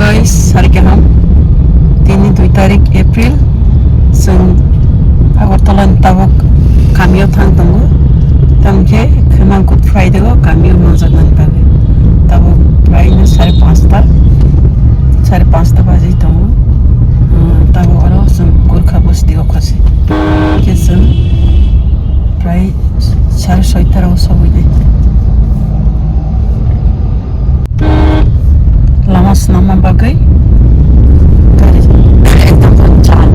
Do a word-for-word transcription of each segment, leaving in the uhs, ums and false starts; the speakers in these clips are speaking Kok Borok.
Guys, sari kaham. Tini dui tarik April. Chwng Agartala ni tabuk kamio thang tongo. Tamkhe khwna Good Friday o kamio manjaknani bagwi. Tabuk prai no sare panchta, sare panchta baji tongo. Tabuk oro chwng Gurkha bosti o khasi. Khe chwng prai sare soita o sogwi nai. Lama swnamma bagwi gari ekdom chal.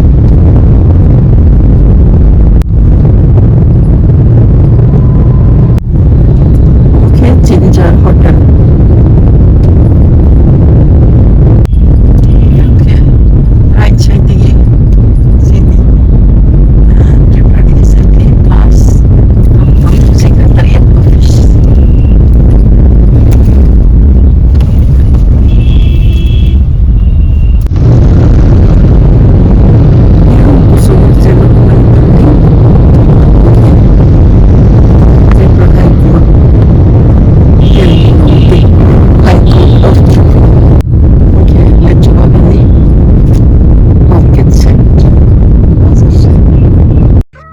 Khe Ginger Hotel. Khe right side digi chini, ah, Tripura Division ni class, um, Secretariat Office.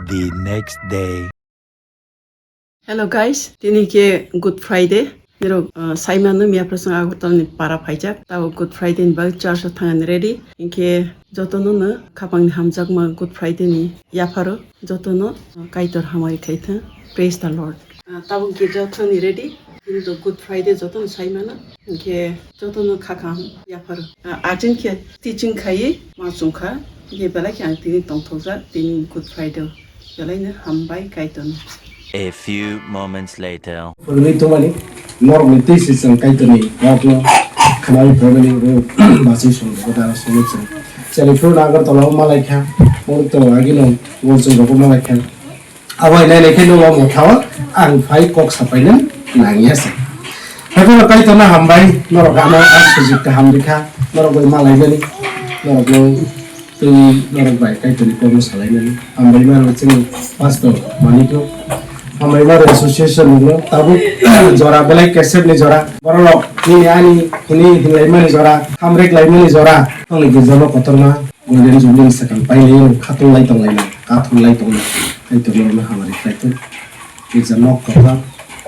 The next day. Hello guys, tini khe Good Friday. Nirok, uh, saimano miyaphra chwng Agartala ni para phaijak. Tabo Good Friday ni bagwi church o thangani ready. Hinkhe jotono no khapang ni hamjakma Good Friday ni yapharo jotono, uh, Kaitor hamari khaithang. Praise the Lord. Uh, tabuk girja thani ready. Tini to Good Friday jotono saimano. Hinkhe jotono khakam yapharo. Uh, ajin khe teaching khaiwi ma chungkha. Hinkhe belai khe ang tini tongthokjak tini Good Friday o. Belaino hambai Kaitorno. A few moments later. Phwrwngwi tongmani norokni twi se chwng Kaitorni kokno khnawi phaiwi bo bachwi song rwgo da songwi chwng. Chwrai phuru Agartala o malaikha, borok tongo agino bo chwng rwgo malaikha. Abo hai nainai khe nogo mothao ang phai kok sapaina nangya se. Haikhe Kaitorno hambai, norok ano ang sujuk kaham rikha, norok bai malaimani, norokno Tei norok bai Kaitorni kokno salainani hambai mano chini pastor Manikno. Hambai mano association no tabuk jora belai kesep ni jora. Borok nini ani hini hinlai mani jora, hamrek lai mani jora. Tongni girja no kotorma Golden Jubilee ni sakang pailai no khatung lai tong lai no, kathung lai tong lai. Kaitor norokno hamari khlai tong. Kisa nok kotor,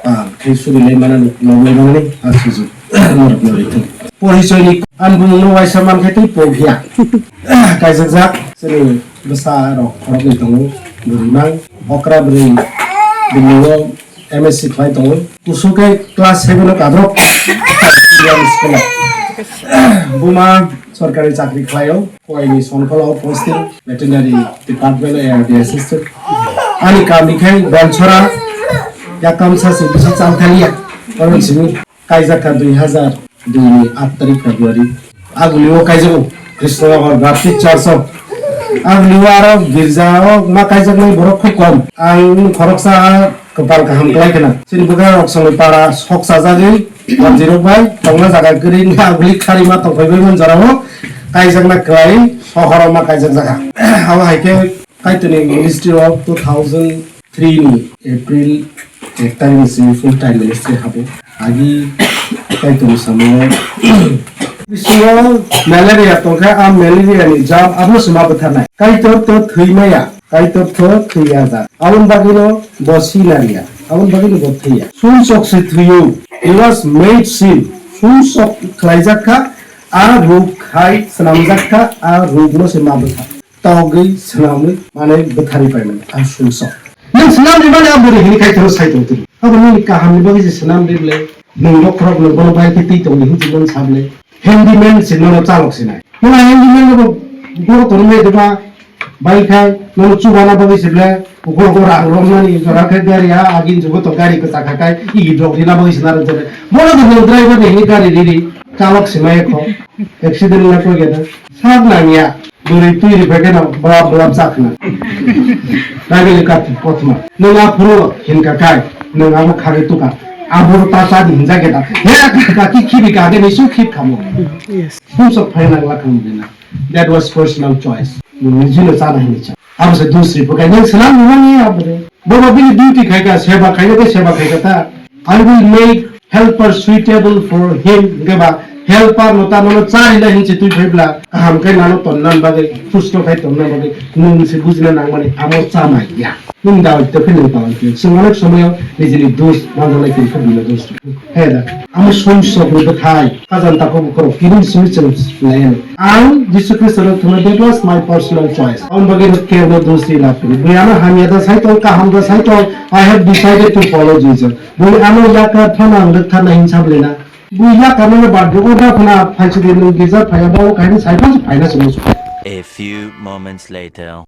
ah, khe suri lai manani, nok lai manani, ah, sujuk, norok no rithung. Porichoi ni, ang bumung no waisa man khe tei pok ya. Kaijak jak, chini bwsa rok khorok ni tongo, bwrwi mang, okra bwrwi, bini o M S C khlai tongo. Kusu khe class seven o kadrok, primary school o. Buma, Sorkari chakri khlaio, Koini Sonkolo posting, veterinary department A R D assistant. Ani kami khai Bonsora, yakamsa se bisi chal thaliya, oro simi kaijak kha dui hazar dui ni aat tarik February. Aguli o kaijago, Krishnanagar Baptist Church o. Aguli o aro girja o ma kaijaknai borok khub kom. Ang khoroksa kwpal kaham kwlai khna. Chini bwkha rok songwi para sok chajagwi, manjwi rok bai tongna jaga kwrwi wngkha, aguli khari ma tong phaibai man jora o kaijakna kwlai sohor o ma kaijak jaga. Abo hai khe Kaitorni ministry o two thousand three ni April ek tarik ni simi full time ministry habo. Agi Kaitorni samung o bisingo malaria tongkha, a malaria ni jam abono se ma bwtharnai. Kaitor to thwi maya. Kaitor tho thwiya jak. Aboni bagwino bo sinariya. Aboni bagwino bo thwiya. Sumsok se thwiyo. He was made sin. Sumsok khlaijak kha. A ruk hai swnamjak kha. A ruk no se ma bwtha. Togwi swnamwi mane bwthari paimani. A sumsok. Nwng swnamwi mane a bwrwi hini Kaitor sai tong tiri. Abo nini kaham ni bagwi se swnam ri ble. Nwng bokhorok nwng bono bai khe twi tongdi hinwi nwng sa ble. Handyman se nono chalok sinai. Nwng handyman no bo, bo kotor mai deba, bai khai, nono chubana bagwi se ble, ukor ukor rang romnani, jora khe gari a, agin jugo to gari kwchak kha khai, igi drok rina bagwi se narwk jore. Bono bo nwng driver ni hinwi gari riri, chalok sinai kho, accident na koi geda. Sak nangya, bwrwi twi ri phai kheno, blap blap chak na. Bible ni kathi kothoma. Nwng a phuru hinka khai, nwng abo khagwi tuka. Abo ta cha di hinja geda. He kaki khibi kage ni su khib khamo. Yes. Sumsok phai nang la kham dina. That was personal choice. Ni nijino chana hini cha. Abo se dusri bukai nang swnam ni nang ya abo de. Bobo bini duty khai ka, seba khai ka, seba khai ka ta. I will make helper suitable for him. Hingke ba Helper no ta nono chari lai hinse twi phaibla kaham khe nano tonna bagwi, susto khai tonna bagwi nwng se bujina nangmani amo chamai ya. Nwng dawai to khe nwng palang khe. Chwng onek somoyo nijini dos manjaknai khe bino dos. He da. Amo sumsok ni bwthai. Khajan tako bukhoro kiring simi chwng lai. Ang Jisu Khristo no thwna debas my personal choice. Ang bagwi no care no dos ri lap kri. Bui ano hamya da sai tong, kaham da sai tong. I have decided to follow Jesus. Bui ano yakar thana ang rwkthar na hin sablena. Bui yakar no bad do order khana phaisi de nwng girja phaya ba o kaini sai phaisi phaina se musu. A few moments later.